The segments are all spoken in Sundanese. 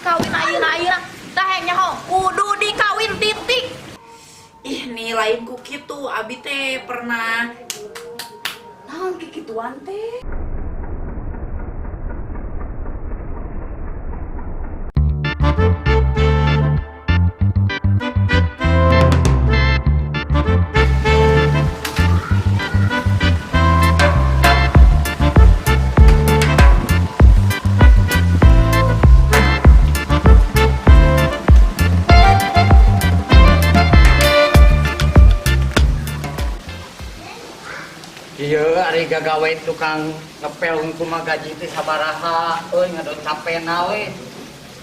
Dikawin ayeuna-ayeuna. Tah hayang nyaho, kudu dikawin titik. Ih, nih lain ku kitu, abi teh pernah naon kikituan teh. Iya, ari gagawe tukang ngepel hungkul mah gaji teh sabaraha euy, ngadon capena we.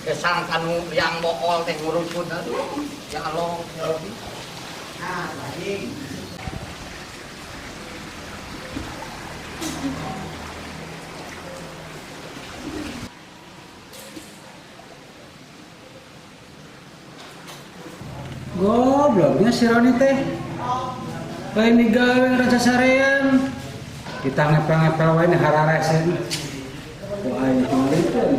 Kesang kanu yang bool teh ngurusun, aduh. Ya Allah, ya Rabbi. Nah, baik. Gobloknya si Roni teh. Lain digawe ngerasa sarean. Kita ngepel-ngepel wae nih hararesen. Wah, ini tinggalikeun.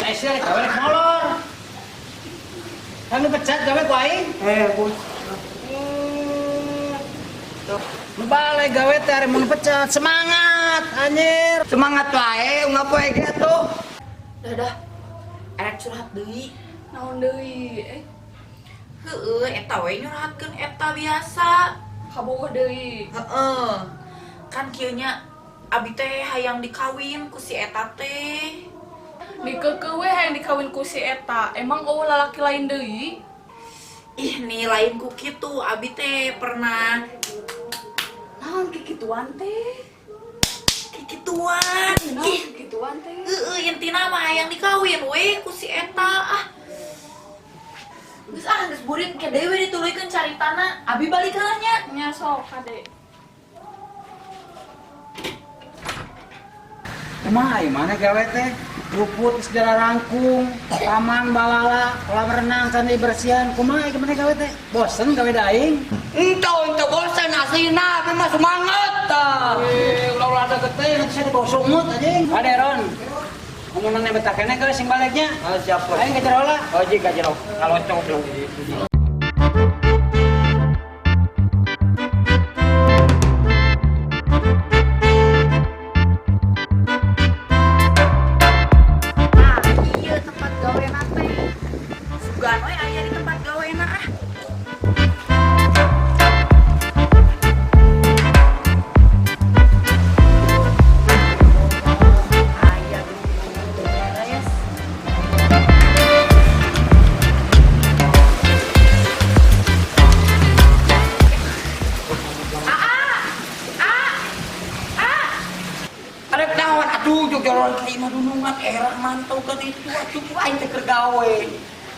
Eh, sia gawe rek molor. Kan nu pecat gawe ku aing. Eh, bos. Tuh, nu balik gawe teh ari mun pecat. Semangat, anjir. Semangat wae unggal poe ge atuh. Dadah. Erek curhat deui. Naon deui? Eh, Heeh, eta we nyurhatkeun eta biasa. Kabogoh deui. Heeh. Kan kieu nya abi teh hayang dikawin ku si eta teh. Dikeukeuh we hayang dikawin ku si eta. Emang eueuh lalaki lain deui? Ih, nih lain ku kitu, abi teh pernah naon kikituan teh. Kikituan. Naon Ih, kikituan teh? heeh, intina mah hayang dikawin we ku si eta ah. Geus ah, geus burit ke deui dituluykeun caritana. Abi balik heula nya. Nya sok kade. Kumaha ieu mana gawe teh? Luput segala rangkung, taman balala, kolam renang can dibersihan. Kumaha ieu mana gawe teh? Bosen gawe da aing? Entah, entah bosen aslina, abi mah semangat tah. Eh, ulah-ulah deket teh, nanti saya dibawa sungut anjing. Ade Ron. Ngomong nanya betah keneh gawe sing baliknya. Ah, siap, bos. Aing ke jero lah. Oh, jika jero. Kalau cowok belum. Nah, iya tempat gawena teh. Sugan we aya di tempat gawena ah. Aya beres. Arek naon atuh jog jalan ka imah dunungan era mantau ka ditu atuh ku aing teh keur gawe.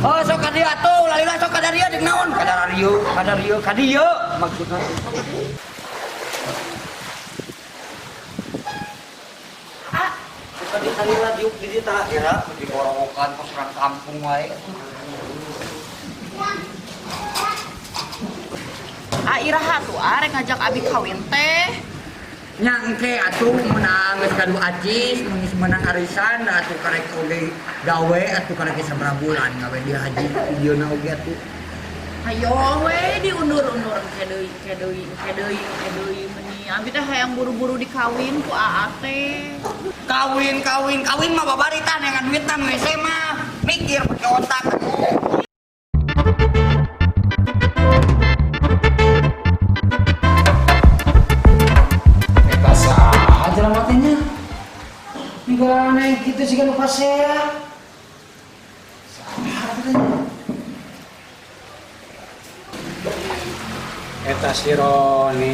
Oh, sok ka dieu atuh, lalila sok ka dieu deuk naon? Ka dieu, ka dieu, ka dieu maksudna. Ah, Ka dieu salila diuk di dieu tah era digorowokan kos urang kampung wae. Ah, iraha tuh ah rek ngajak abi kawin teh. Nya engke atuh meunang geus kadu acis, mun geus meunang arisan da atuh karek oge gawe atuh karek sabaraha bulan gawe di haji dieuna oge atuh. Hayo we diundur-undur engke deui, engke deui, engke deui, engke deui meni. Abi teh hayang buru-buru dikawin ku aa teh. Kawin, kawin, kawin mah babari tah neangan duitna nu hese mah. Mikir pake otak atuh. Eta saha jelema teh nya? Migaran naik kitu siga nu pasea. Saha teh nya? Eta si Roni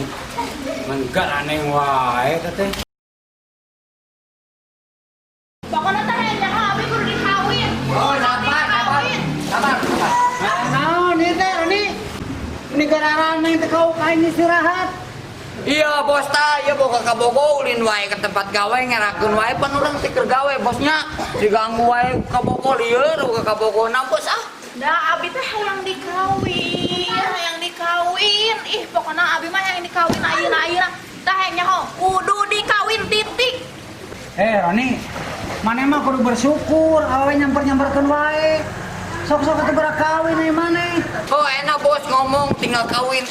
menggaraneng wae eta teh. Pokoknya teh hayang nyaho abi kudu dikawin. Oh, sabar, sabar. Sabar, sabar. Nah, naon ieu teh Roni? Ini garaneng teh kau aing istirahat. Iya bos ta, iya boga kabogo ulin wae ke tempat gawe ngerakeun wae pan urang teh keur gawe bosnya diganggu wae kabogo lieur boga kabogo na bos ah. Dah abi teh hayang dikawin, hayang dikawin. Ih, pokoknya abi mah hayang dikawin ayeuna-ayeuna. Tah hayang nyaho kudu dikawin titik. Eh Roni, maneh mah kudu bersyukur, awewe nyamper-nyamperkeun wae. Sok-sok atuh geura kawin aya maneh. Oh enak bos ngomong tinggal kawin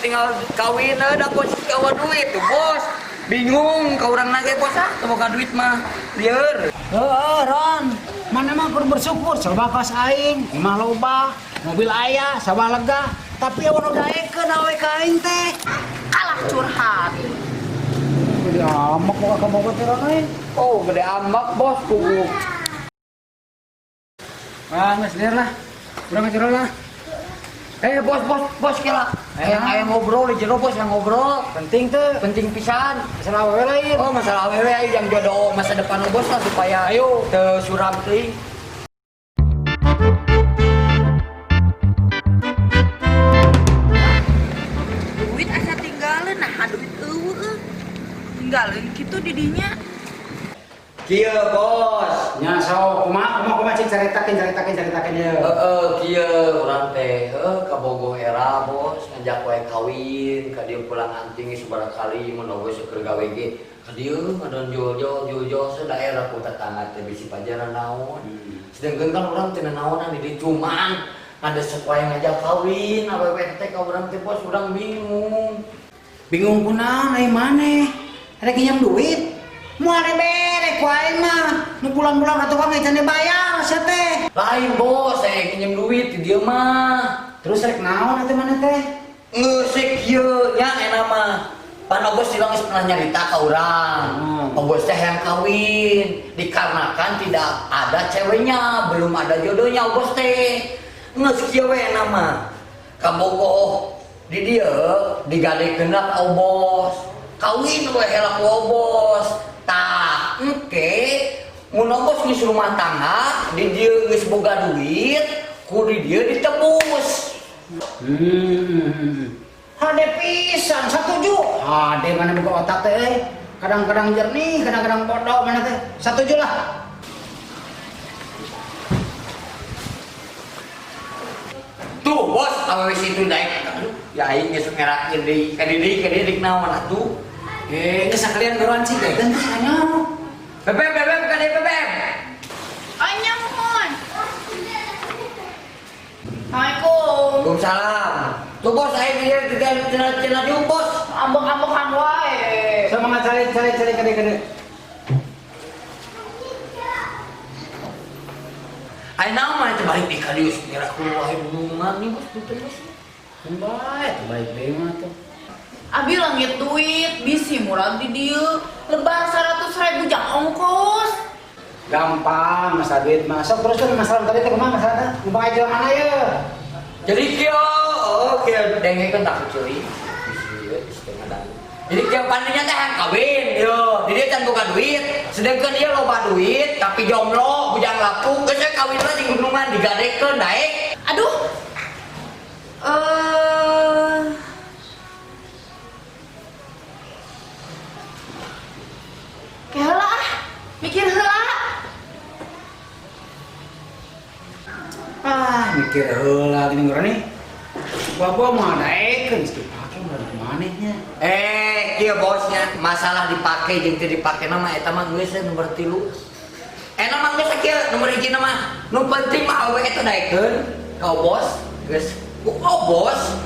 ada bos gawa duit tuh bos. Bingung ka urang nage bos ah, teu boga duit mah. Lieur. Heeh, Ron. Maneh mah kudu bersyukur, coba kos aing, imah loba, mobil aya, sawah lega. Tapi awan udah daekeun awewe ka aing teh. Kalah curhat. Gede amak kok kabogoh teh Ron euy. Oh gede amak bos kuku. Ah, geus lieur lah. Urang ngejero lah. Eh bos bos bos kela. Hayang hayang ngobrol di jero bos yang ngobrol. Penting tuh. Penting pisan. Masalah awewe lain. Oh masalah awewe ayo yang jodoh masa depan bos lah supaya ayo teu suram teuing. Duit asa tinggalin, nah duit eueuh euy. Tinggalin kitu di dinya. Kieu bos. Nya sok kumaha kumaha kumaha cing caritakeun caritakeun caritakeun ye. Heeh, kieu urang teh heuh ka Bogoh era bos ngajak wae kawin ka dieu pulang anting geus sabaraha kali mun oge seueur gawe ge ka dieu ngadon jol-jol jol-jol daerah ku tetangga teh bisi pajaran naon. Sedangkan kan urang teu naonan di dieu cuman ngadesek wae ngajak kawin awewe teh ka urang teh bos urang bingung. Bingung kunaon ai maneh? Rek nginjem duit? Moal dibere ku aing mah. Nu bulan-bulan atuh kan can dibayar sia teh. Lain bos, saya nginjem duit di dieu mah. Terus rek naon atuh maneh teh? Geus kieu nya enak mah. Pan Obos bilang geus pernah nyarita ka urang. Obos teh yang kawin dikarenakan tidak ada ceweknya, belum ada jodohnya Obos teh. Geus kieu we enak mah. Ka Bogoh di dieu digadekeun ka Obos. Kawin we heula ku Obos. Tah, engke mun Obos geus rumah tangga, di dieu geus boga duit, ku di dieu ditebus. Hade pisan satuju. Hade mana buka otak teh euy. Kadang-kadang jernih, kadang-kadang bodoh mana teh. Satuju lah. Tuh bos, awewe situ daek. Aduh, ya aing geus ngerakeun deui ka dieu ka dieu naon atuh. Eh, geus sakalian geroan sih daekeun teh anya. Bebeb bebeb ka dieu bebeb. Anya mohon. Assalamualaikum. Waalaikumsalam. Tuh bos, aing di dieu cenah cenah dieu bos. Ambek-ambekan wae. Semangat cari cari cari ka dieu ka dieu. Aing naon mah teh balik di ka dieu ngerakeun wae bunungan nih bos, punten bos. Baik, baik deui mah tuh. Abi langit duit, bisi murah di dieu. Lebar 100.000 jang ongkos. Gampang masalah duit mah. Sok terus kan masalah tadi teh kumaha masalah teh? Numpang aja mana ye? Jadi kieu, oh kieu dengekeun tak kucuri. Bisi ieu setengah dan. Jadi kieu pandinya teh hayang kawin, yo. Di dieu can boga duit, sedangkan dia loba duit tapi jomblo, bujang lapuk, geus we kawin lah di gunungan digadekeun daek. Aduh. Keheula ah, mikir heula. Ah, mikir heula gini ngurang nih. Gua mau daekeun geus dipake mah manehnya. Eh, kieu bosnya, masalah dipake jeung teu dipake mah eta mah geus nomor 3. Eta mah geus kieu nomor 1 mah. Nu penting mah awewe eta daekeun ka bos, geus ku bos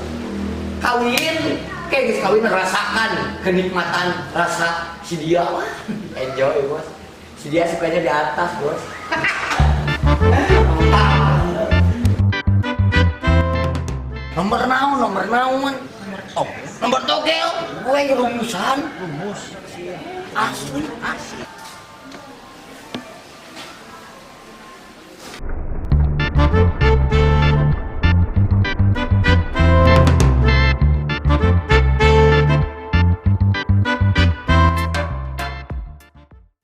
kawin, kayak geus kawin rasakan kenikmatan rasa si dia wah. Enjoy bos. Si dia sukanya di atas bos. Nomor naon, nomor naon? Oh, nomor togel. Gue rumusan. Rumus. Asli, asli.